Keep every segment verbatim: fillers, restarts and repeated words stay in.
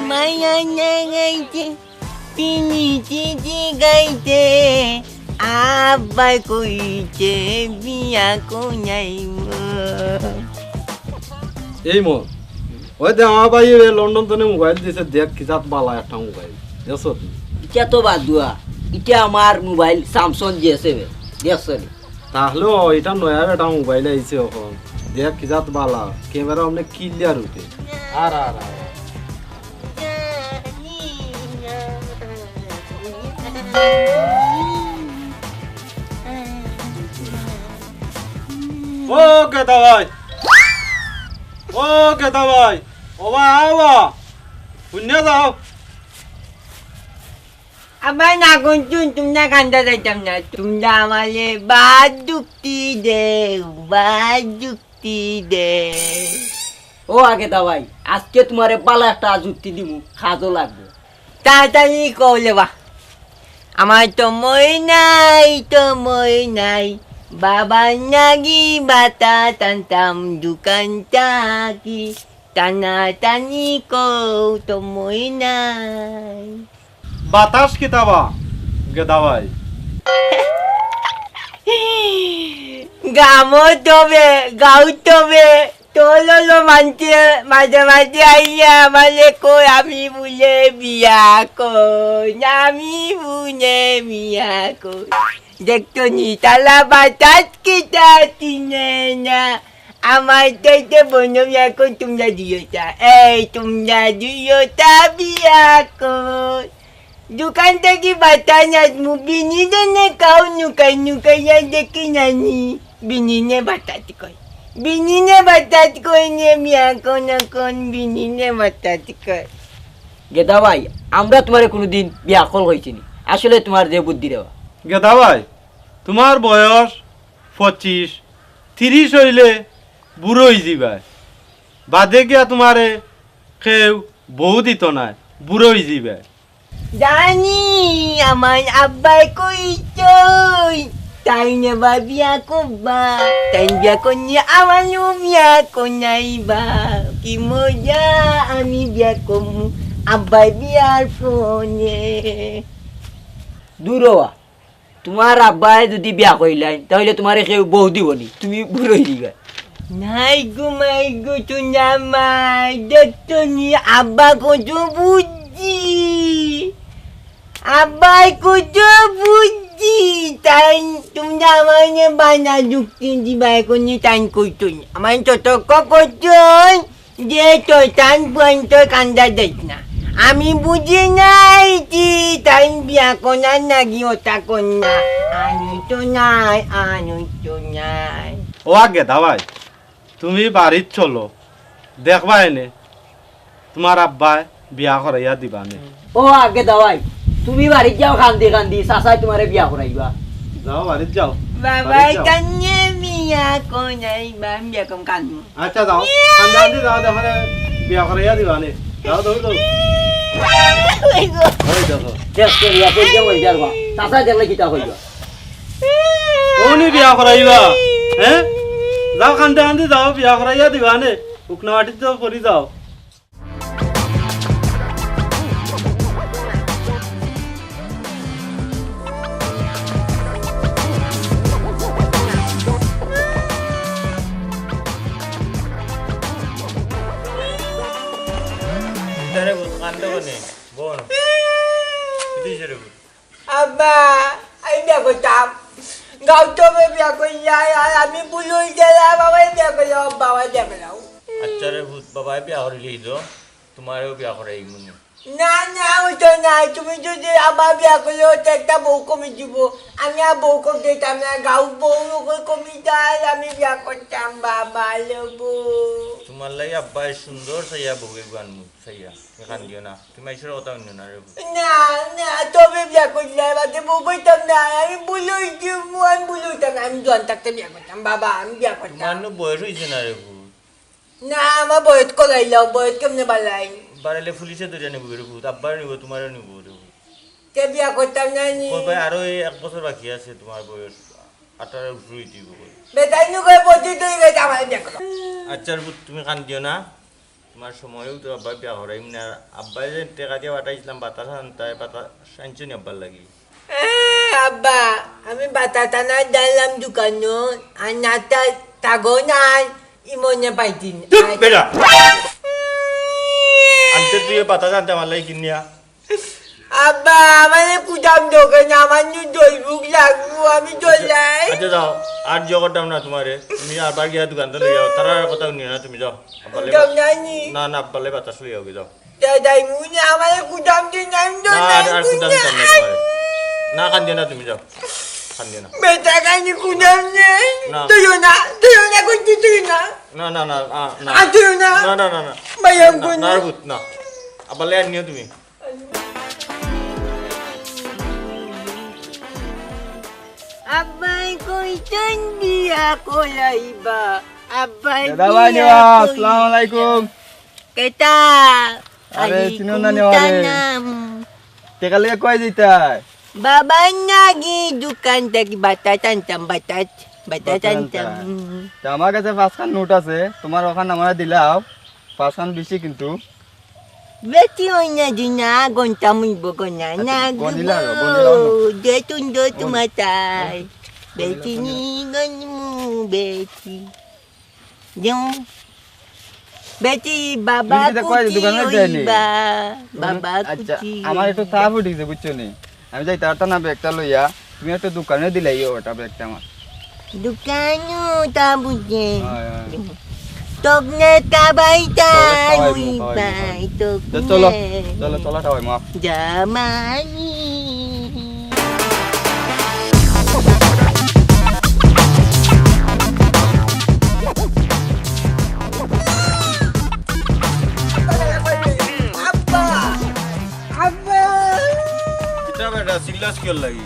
মায়া নেগেছে, তিনি চিঠি গাইতে, আব্বায় কইছে বিয়া কইনাইব। এই মো, ওই দে আমার ভাই এ লন্ডন তনে মোবাইল দিছে, দেখ কি জাত বালা একটা মোবাইল। দেখছো তুই? ইটা তো বাদুয়া, ইটা আমার মোবাইল Samsung J seven, দেখছো নি? তাহলে ও, এটা নয়া বেটা মোবাইল আইছে এখন। দেখ কি জাত বালা, ক্যামেরা অনেক ক্লিয়ার উঠে। আর, আর, আর। ও গেদা ভাই, ও গেদা ভাই, ও বা, আও বা, হুনিয়া যাও। আবার না করছুন, তোমরা কান্দা যাইতাম না। তোমরা আমারে বাদ যুক্তি দেও, বাদ যুক্তি দেও। ও আগে দা ভাই, আজকে তোমারে বালা একটা যুক্তি দিমু, কাজো লাগবো। তাড়াতাড়ি কও লেবা। আমার তো মই নাই, তো মই নাই। বাবার নাগি বাতা টানতাম দোকান থাকি। টানা টানি কও তো মই নাই। বাতাস কিতা বা, গেদা ভাই? গামো তবে, গাউ তবে, তোলো মানতে মাঝে মাঝে আইয়া আমারে কয় আমি বুলে বিয়া কই, আমি বুলে বিয়া কই। দেখতো নি তালা বাতাস কিতা চিনে না। আমার চাইতে বনো বিয়া কই তোমরা দিওটা। এই তোমরা দিওটা বিয়া কই। দোকান থাকি বাতাস আনমু, বিনিজনে কাউ নুকাই নুকাইয়া দেখি নানি। বিনিনে বাতাস কই। বিনিনে বাতাস কই নে মিয়া কোন কোন বিনিনে বাতাস কই। গেদা ভাই, আমরা তোমারে কোনোদিন বিয়া কল কইছি নি। আসলে তোমার যে বুদ্ধি রে বা। গেদা ভাই, তোমার বয়স পঁচিশ, তিরিশ অইলে বুড়ো অইযিবায়। বাদে গিয়া তোমারে কেউ বউ দিতো নায়, বুড়ো অইযিবায়। জানি আমার আব্বায় কইছইন, তাইন এবার বিয়া করবা, তাইন বিয়া করলে আমারেও বিয়া করাইবা। কি মজা, আমি বিয়া করমু আব্বায় বিয়ার পরে। দূর অওয়া, তোমার আব্বায় যুদি বিয়া করিলাইন, তাইলে তোমারে কেউ বউ দিবো নি, তুমি বুড়ো অইযিবায়। নাই গো মাই গো, তুই না মাই, দেখতো নি আব্বা কত বুদ্ধি, আব্বায় কত বুদ্ধি, তাইন তোমরা আমারে বানা যুক্তি দিবায়, অখন তাইন কইতো নি, আমারে সতর্ক করছইন। যে তোর টান পুয়াইন তোর কান্দা দেখ না। আমি বুঝি নাই কি তাইন বিয়া করার নাগি ওটা কর না। আনি তো নাই, আনি তো নাই। ও আগে দাওয়াই, তুমি বাড়িত চলো, দেখবায় নে, তোমার আব্বায় বিয়া করাইয়া দিবা নে। ও আগে দাওয়াই, তুমি বাড়িত যাও কান্দি কান্দি, চাচায় তোমারে বিয়া করাইবা। যাও বাড়িত যাও। বাবায় বাড়িত যাও। কান্দে মিয়া কোনাই বাম বেগম কান্দু। আচ্ছা যাও, কান্দি কান্দি যাও, দেখো না, বিয়া করাইয়া দিবা নে। যাও, যাও, যাও। ওই গো। ওই দেখো। দেখ তো বিয়া কই যাও, ওই দেখবা। চাচায় দেখলে কিতা কইবা? উনি বিয়া করাইবা, হ্যাঁ? যাও কান্দি কান্দি যাও, বিয়া করাইয়া দিবা নে। উকনা মাটিত যাও, পড়ি যাও। আরে, ও কান্দে কেনে? বল। কিতা অইছে রে? আব্বা, আমি বিয়া করতাম। গাউতমে বিয়া করিয়া, আর আমি বুলই গেলাম, বাবায় বিয়া করলাম, বাবায় বিয়া করলাম। আচ্ছা রে পুত, বাবায় বিয়া করিলে তো, তোমারেও বিয়া করাইমু নে। না, না, ওই তো না, তুমি যদি আবার বিয়া করলে, তো একটা বউ কমি দিব। আমি আর বউ কম দিতাম না, গাউর বউ ওকে কমি যায়, আমি বিয়া করতাম, বাবা লবো। আমার লাগি আব্বায় সুন্দর চাইয়া বউ এগু আনমু, চাইয়া। তুমি কান্দিও না, তুমি মাইনষর কথা হুনিও না রে। না, না, তবে বিয়া করলে বাদে বউ পাইতাম না। আমি ভুল অইছি, আমি ভুল অইতাম না, আমি জোয়ান থাকতে বিয়া করতাম, বাবা, আমি বিয়া করতাম। তোমার নু বয়স অইছে না রে পুত। না, আমার বয়স কলাইলাও, বয়স কেমনে বাড়াই? বাড়াইলে পুলিশে ধরিয়া নিবো রে পুত, আব্বারে নিবো, তোমারেও নিবো রে পুত। তে বিয়া করতাম না নি? ও ভাই, আরো এই এক বছর বাকি আছে তোমার বয়স, আঠারো উঠতে অইবো। বেটাইনু কই বদি তুই গই আমার বিয়া কর। আচ্ছা রে পুত, তুমি কান্দিও না, তোমার সময়ও তো আব্বায় বিয়া করাইম না। আব্বায় যে টেকা দিয়া পাঠাইছিলাম বাতাস আনতায়, বাতাস আনছো নি আব্বার লাগি? এ, আব্বা, আমি বাতাস আনার যাইলাম দোকানো, আর না তা-, তাগো না, ইমনে পাইতিন। চুপ, বেটা। আনতে তুই বাতাস আনতে আমার লাগি কিনিয়া। আব্বা, আমারে কুদাম দোকান, আমার নু দই ভুক লাগবো, আমি চলাই। আচ্ছা যাও, আর জোর করতাম না তোমারে। তুমি আবার গিয়া দোকানটা লইয়া যাও, তারার কথা হুনিও না, তুমি যাও। আব্বালে কুদাম নাইনি? না, না, আব্বালে বাতাস লইয়া যাও, যাও। দাদাই মুনে আমারে কুদাম দিন, আমি তো না, আর, আর কুদাম দিতাম না তোমারে। না, কান্দিও না, তুমি যাও। কান্দিও না। বেটা কানি কুদাম নেই। না। তুইও না, তুইও না, কুন্তি তুই না। না, না, না, না, না। আর তুইও না। না, না, না, না। ভাই, আমি না, কই না, না। না, ভূত, না। আব্বালে আর নিও তুমি। আব্বাই কইছইন বিয়া করাইবা, আব্বাই দাদা ভাই বিয়া নিবা, করি- আসসালামু আলাইকুম। কেটা? আরে, আরে, চিনো না নি কুনটা আমারে? নাম? টেকা লইয়া কই যাইতায়? বাবার নাকি দোকান থাকি বাতাস আনতাম, বাতাস, বাতাস বাতাস আনতাম। আনতাম। হুম। তে আমার কাছে পাঁচখান নোট আছে, তোমার অখান আমারে দিলাও, পাঁচখান বেশি কিন্তু। বেশি অয় না দি না, গনতাম অইবো গনা, আচ্ছা, না গনিলা গো, গো, গনিলা গো। দে তুন দে গন-, তোমার তাই। গনিলা, বেশি গনিলা। নি গনমু, বেশি। যেমন বেটি বাবা তুমি কিতা কয়, কুটি দোকানে যায়নি? অইবা, হুম, বাবা আচ্ছা, কুটি আমার একটু অইবা। তাপ উঠিছে, বুঝছো নি? আমি যাইতাম পারতাম না ব্যাগটা লইয়া, তুমি একটু দোকানে দিলাইও ওটা ব্যাগটা আমার। দোকানো তা বুঝে। হয়, হয়। তকনে কাবাইতা তকনে খাওয়াইমু, হইবা, খাওয়াইমু, খাওয়াইমু। তকনে। তো চলো, চলো, চলো, খাওয়াইমু, আও। জামাই। আব্বা! আব্বা! কিতা বেটা, চিল্লাস কিওর লাগি?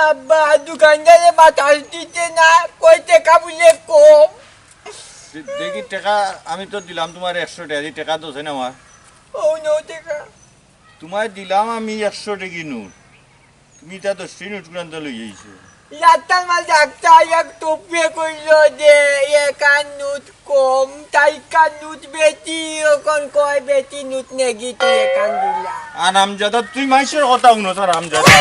আব্বা, দোকানদারে বাতাস দিতে না, কয় টেকা বুলে কম। দে-, দেখি টেকা, আমি তো দিলাম তোমার একশো টেকা, এই টেকা তো আছে না আমার? ও নো টেকা। তোমায় দিলাম আমি একশো টেকি নোট, তুমি ইতা দশ টেকি নোট কুনানতা লই আইছো? রাস্তার মাঝে একটা এক টুপিয়ে কইল যে একান নোট কম, তাইকান নোট বেটি, অখন কয় বেটি নোট নেগি তুই একান দিলা। আর হারামজাদা, তুই মাইনষর কথা হুনস, হারামজাদা।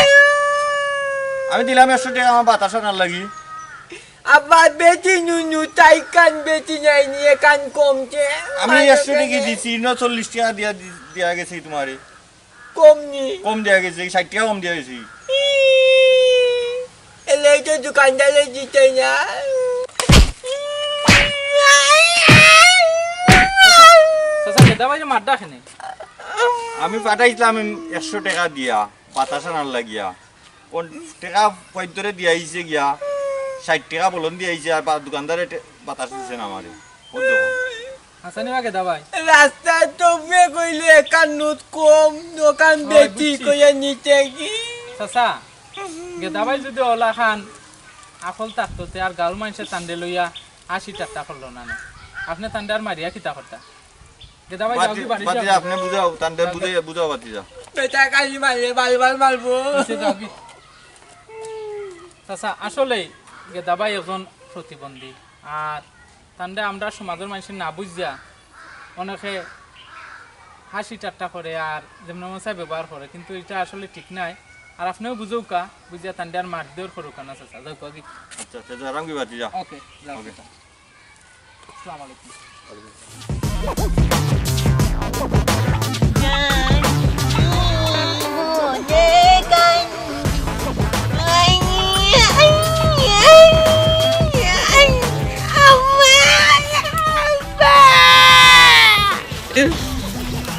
আমি দিলাম একশো টেকা আমার বাতাস আনার লাগি। আবার বেটি নুনু, তাইকান বেটি নাইনি, একান কমছে। আমি একশো টেকি দিছি, ইনো চল্লিশ টেকা দিয়া, দিয়া গেছি তোমারে। কম নি? কম দিয়া গেছে, ষাইট টেকা কম দিয়া গেছে। এলে তো দোকানদারে দিতে না। চাচা, গেদা ভাইরে মাররা কেনে? আমি পাঠাইছিলাম একশো টেকা দিয়া, বাতাস আনার লাগিয়া। কোন টেকা পয়ত্তরে দিয়া আইছে গিয়া, ষাইট টেকা বলন দিয়া আইছে, আর বা-, দোকানদারে টে-, বাতাস দিছে না আমারে। বুঝছো? হাসানি বা গেদা ভাই। রাস্তায় তো বে কইলে একান নোট কম, দোকান হয়, বেটি বুঝছি। কইয়া নিতে কি? চাচা, গেদা ভাই যদি অলাখান আকল থাকতো, তে আর গাঁওর মাইনষে তানরে লইয়া হাসি ঠাট্টা করলো না নে। আপনে তানরে আর মারিয়া কিতা করতা? গেদা ভাই, যাও কি বাতি-, বাড়ি বাতি যাও। যা, আপনে বুঝাও, তানরে যাও, বুঝাই-, যাও। বুঝাও বাতি যা। বেটা কালি মারলে বাল বাল মারবো। আচ্ছা, যাও কি? চাচা, আসলেই গেদা ভাই একজন প্রতিবন্ধী। আর তানরে আমরা সমাজর মাইনষে না বুঝিয়া অনেকে হাসি ঠাট্টা করে আর যেমন মন চায় ব্যবহার করে, কিন্তু ইটা আসলে ঠিক নায়। আর আপনেও বুঝউক্কা, বুঝিয়া তানরে আর মারধর করউক্কা না চাচা, যাউক্কা কি? আচ্ছা, আচ্ছা, যাও, রামগি বাতি যাও। ওকে, যাও ওকে। চাচা। আসসালামু আলাইকুম।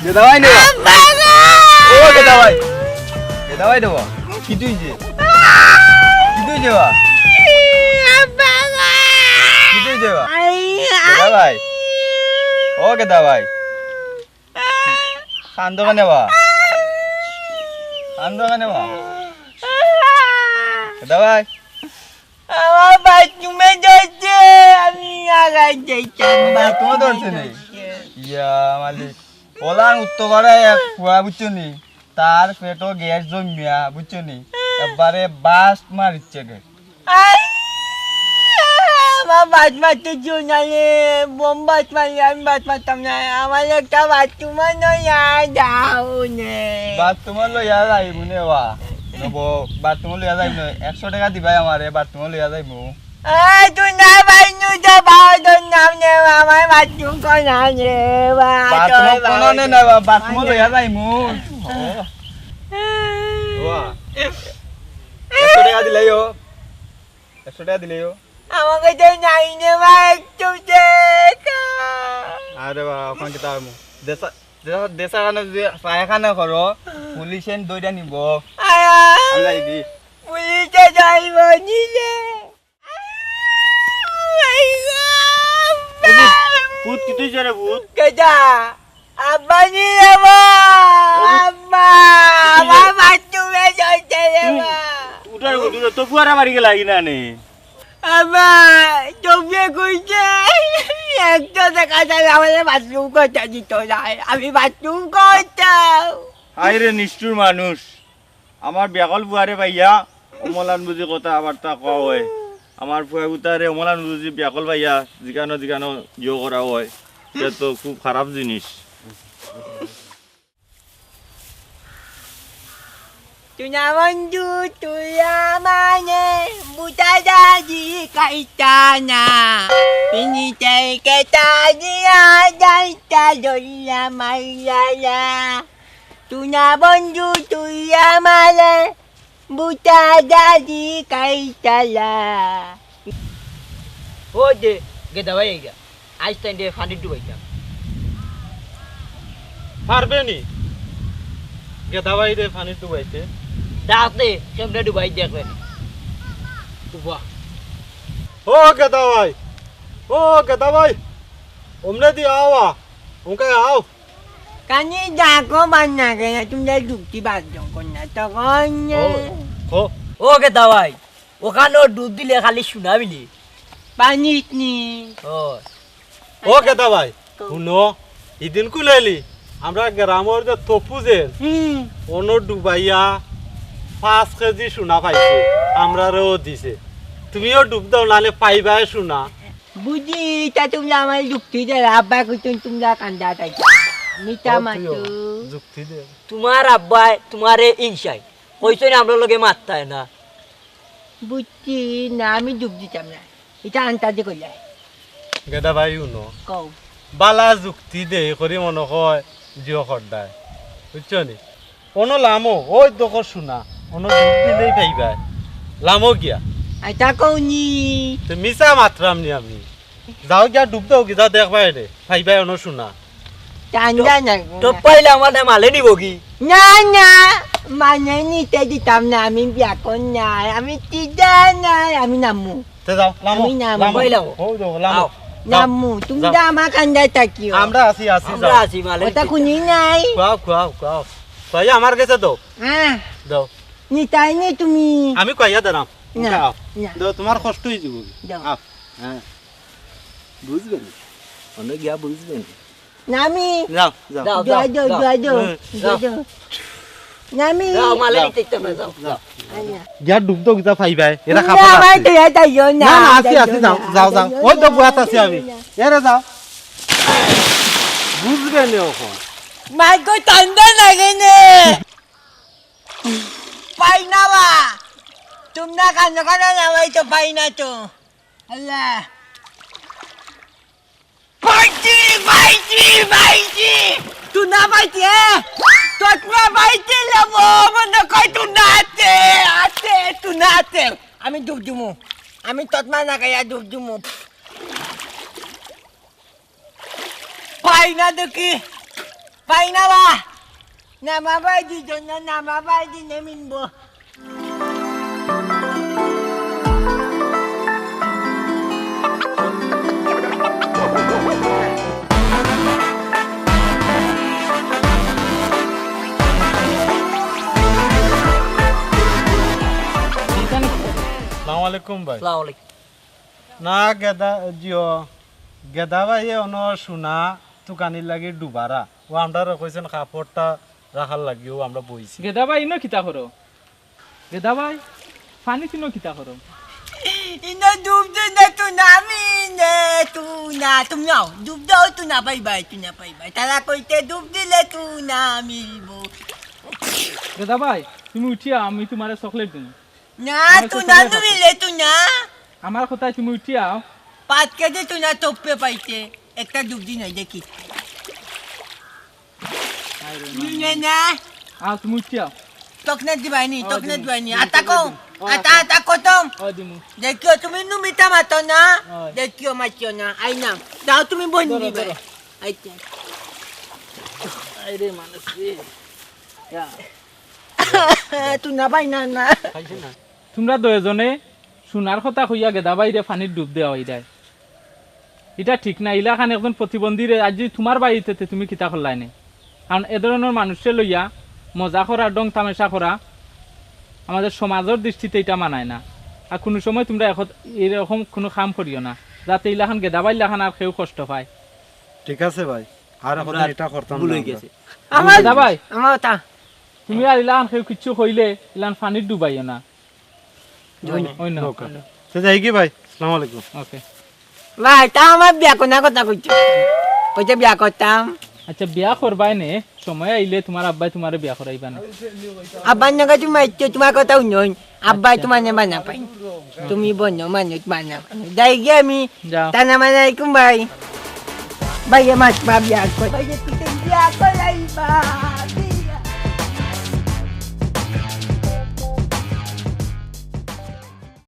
গেদা ভাই নি বা? আব্বা গো! ও গেদা ভাই। গেদা ভাই নি বা? কিতা অইছে? কিতা অইছে বা? আব্বা গো! কিতা অইছে বা? আই, গেদা আই। ভাই। ও গেদা ভাই, কান্দো কেনে বা? কান্দো কেনে বা? গেদা ভাই। আমার বাথরুমে ধরছে, আমি আগাই যাইতাম। বাথরুমে ধরছে নি? ইয়া মালিক, ওলান উত্তর করে এক ফুয়া বুঝছো নি? তার পেটো গ্যাস জমিয়া বুঝছো নি? একবারে বাস্ট মারিচ্ছে গে। আই, আমার বাথরুম মারতে জো নাই রে, বোম বাথরুম মারি, আমি বাথরুম মারতাম না। আমার একটা বাথরুম নয়া দাও নে। বাথরুম লইয়া যাইমু নে বা। নবো, বাথরুম লইয়া যাইমু নে। একশো টেকা দিবায় আমারে, বাথরুম লইয়া যাইমু। এই, তুই না বাইনু যে বাবা তোর নাম নে, আমার বাথরুম কোনা নে, বা, বাথরুম তোর কোনা বাবা নে তোর না, বা, বাথরুম কোনা। লইয়া যাইমু। ও। ওয়া। একশো টেকা দিলাইও। একশো টেকা দিলাইও। আমার কাছে নাই নে, বা, একটু দে তো। আরে বা, ওখান কিতা অইমু? দেশা, দেশা, দেশা কানে যদি পায়খানা করো, পুলিশে দইটা নিব। আয়া। আল্লাহ দি। পুলিশে যাইব নিলে। ও ভূত, ভূত, কিতা অইছে রে ভূত? কেডা? আব্বা নি রে বা? ও ভূত, আব্বা, কিতা? আমার বাথরুমে চলছে রে বা। উঠা রে ভূত, উঠা, তো ফুয়ারা বাড়ি গেলা কি না নে? আব্বা, চোখে কইছে, একটা দেখা যায় আমারে বাথরুম করতে দিত না, আমি বাথরুম করতাম। হায় রে নিষ্ঠুর মানুষ। আমার বেকল ফুয়ারে পাইয়া অমলান বুঝি কথাবার্তা কওয়া অয়। আমার ফুয়া গুতারে অমলান বুঝি বেকল পাইয়া জিকানো জিকানো ইয়ো করা অয়। ইটা তো খুব খারাপ জিনিস। তুনা বন্ধু, তুই আমারে বুটা দাদি খাইতা না। পিনিতে কেতা দিয়া যাইতা দরিয়া মাইয়া। তুনা বন্ধু, তুই আমারে বুটা দাদি খাইতালা। ও যে গেদা ভাই আইগা, আইজ তাইন দে পানিত ডুবাইতাম। পারবে নি গেদা ভাইরে পানিত ডুবাইতে? ডাক দে, কেমনে ডুবাই দেখবে নি। উবা। ও গেদা ভাই, ও গেদা ভাই, অমনে দি আও, আ, অমকে আও। কানি ডাকো বান্না কেনে, তুমি যা যুক্তি বাদ কর না, তখন ও, ও। ও গেদা ভাই, ওখানো ডুব দিলে খালি শুনাবিলি। পানিত নি। ও। ও গেদা ভাই, কও। হুনো, ইদিন কুলেলি, আমরা গ্রামর যে তপু যে, হুম। অনো ডুবাইয়া পাঁচ কেজি সোনা পাইছে, আমরারেও দিছে। তুমিও ডুব দাও, নালে পাইবায় সোনা। বুঝি, ইতা তুমরা আমারে যুক্তি দেরা, আব্বা কইছইন তুমরা কান্দা তাই। মিছা ও, তুইও মাতু। যুক্তি দে। তুমার আব্বায় তুমারে ইনসাই। কইছইন আমরার লগে মাততায় না। বুঝছি না, আমি ডুব দিতাম না। ইতা আন্তাজে কইলায়। গেদা ভাই, হুনো। কও। বালা যুক্তি দেই করি মনো কয় জিও খরদায়। বুঝছো নি? অনো লামো, ওই দেখো সোনা, অনো ডুব দিলেই পাইবায়। লামো গিয়া। আইতা কওনি। তে মিছা মাতরাম নি আমি। যাও গিয়া ডুব দাও, গিয়া দেখবায় রে, পাইবায় অনো সোনা। চান্দা নাই। তো পাইলে আমার নাম আলে নিব কি? না, না, মানে নিতে দিতাম না, আমি বিয়া কর নাই, আমি তিজা নাই, আমি নামু। তে যাও, লামো, আমি নামু। লামো। কই লামো? হো, যাও, লামো। আও। যাও। নামু, তুমি যাও। দা আমার কান্দায় থাকিও। আমরা আছি, আছি, আমরা যাও। আছি, মালে ওটা নিতে। খুনি নাই। খাও, খাও, খাও। ভাই, আমার গেছে দাও। হ্যাঁ। দাও। নিতায় নি তুমি। আমি কইয়া দাঁড়াম। না, খাও। না। দাও, তোমার কষ্ট হয়ে যাবো। দাও। আও। হ্যাঁ। বুঝবে নি? অনেক গিয়া বুঝবে নি? নামি। যাও, যাও। যাও, জয় যাও, দেও, যাও। জয় দেও, হুম, জয় যাও। দেও। নামি। যাও, মালে যাও। নিতে ইচ্ছা করে যাও। যাও। আইয়া। গিয়া ডুব দাও, গিয়া পাইবায়। এরা তুমি খাবার আমার আছে। দয়া তাইও না, না, না, আছি, তাইও আছি, না, যাও, যাও, যাও। তাইও ওই তো না, বুয়াত আছি তাইও আমি। না। এরে যাও। বুঝবে নি অখন। মাই গো, ঠান্ডা লাগে নে। পাই না বা। তোমরা কানো কানো না, ওই তো পাই না তো। আল্লাহ। পাইছি, পাইছি, পাইছি। তুনা পাইছি, এ? ততমা পাইছি, লবো, মনে কয় তুনা আছে, আছে, তুনা আছে। আমি ডুব দিমু। আমি ততমা না খাইয়া ডুব দিমু। পাই না দেখি। পাই না বা। নামাবাই দি জন্য, নামাবাই দি নেমিনবো। কুম ভাই? আসসালামু আলাইকুম। না, গেদা, জিও, গেদা ভাইয়ে অনো সোনা তুকানির লাগি ডুবারা। ও আমরারে কইছইন কাপড়টা রাখার লাগি, ও আমরা বইছি। গেদা ভাই, ইনো কিতা করো? গেদা ভাই, পানিত ইনো কিতা করো? ইনো ডুব দে না, তুনা আমি নে, তুনা, তুমি আও, ডুব দাও, তুনা, বাই বাই, তুনা, বাই বাই। তারা কইতে ডুব দিলে তুনা মিলবো। গেদা ভাই, তুমি উঠিয়া, আমি তুমারে চকলেট দিমু। না, আমি তো তুনা, চকলেট তুমি খাবো। লে তুনা। আমার কথায় তুমি উঠিয়া আও। পাঁচ কেজি তুনা টপে পাইতে, একটা ডুব দি নাই দেখি। আয় রে মা। নে না। আও, তুমি উঠিয়া আও। তকনে দিবাইনি, ও, তকনে দিমু। দিবাইনি। দিমু, আতা দিমু, কও, দিমু। ও, আতা, আতা। আতা কতম। ও, দিমু। দেখিও, তুমি নু মিঠা মাতো না। ও। দেখিও, মাতিও না। আই না। যাও, তুমি বন ধরো, দিবাই। ধরো। আচ্ছা। আয় রে মানুষ রে। ইয়া। তুনা ভাই, না, না। তুমরা দুইজনে সোনার কথা কইয়া গেদা ভাইরে পানিত ডুব দেওয়া অইরায়। ইটা ঠিক না, ইলাখান একজন প্রতিবন্ধীরে আইজ যুদি তুমার ভাই অইতে তে তুমি কিতা করলায় নে? কারণ এ ধরনর মানুষরে লইয়া মজা করা, ঢং তামাশা করা আমাদের সমাজর দৃষ্টিতে ইটা মানায় না। আর কুনু সময় তুমরা এরকম কুনু কাম করিও না, যাতে ইলাখান গেদা ভাইর লাখান আর কেউ কষ্ট পায়। ঠিক আছে ভাই, আর কোনোদিন ইটা করতাম না আমরা। গেদা ভাই, আমার তা তুমি আর ইলাখান কেউ কিচ্ছু কইলে ইলাখান পানিত ডুবাইও না। অই না, অই না। নৌকা। তে যাইগি ভাই, আসসালামু আলাইকুম। ওকে। ভাই, তা আমার বিয়া কোনা কথা কইছো? কইছে বিয়া করতাম। আচ্ছা, বিয়া করবায় নে, সময় আইলে তুমার আব্বায় তুমারে বিয়া করাইবা নে। আব্বার নগে তুমি আইছো, তুমার কথা হুনইন। আব্বায় আচ্ছা। তুমারে বানা পাইন। তুমি বনো মানুষ বানা পাইন। যাইগি আমি। যাও। তানাম আলাইকুম ভাই। ভাইয়ে মাতবা বিয়া কর। ভাইয়ে তুই বিয়া করাইবা।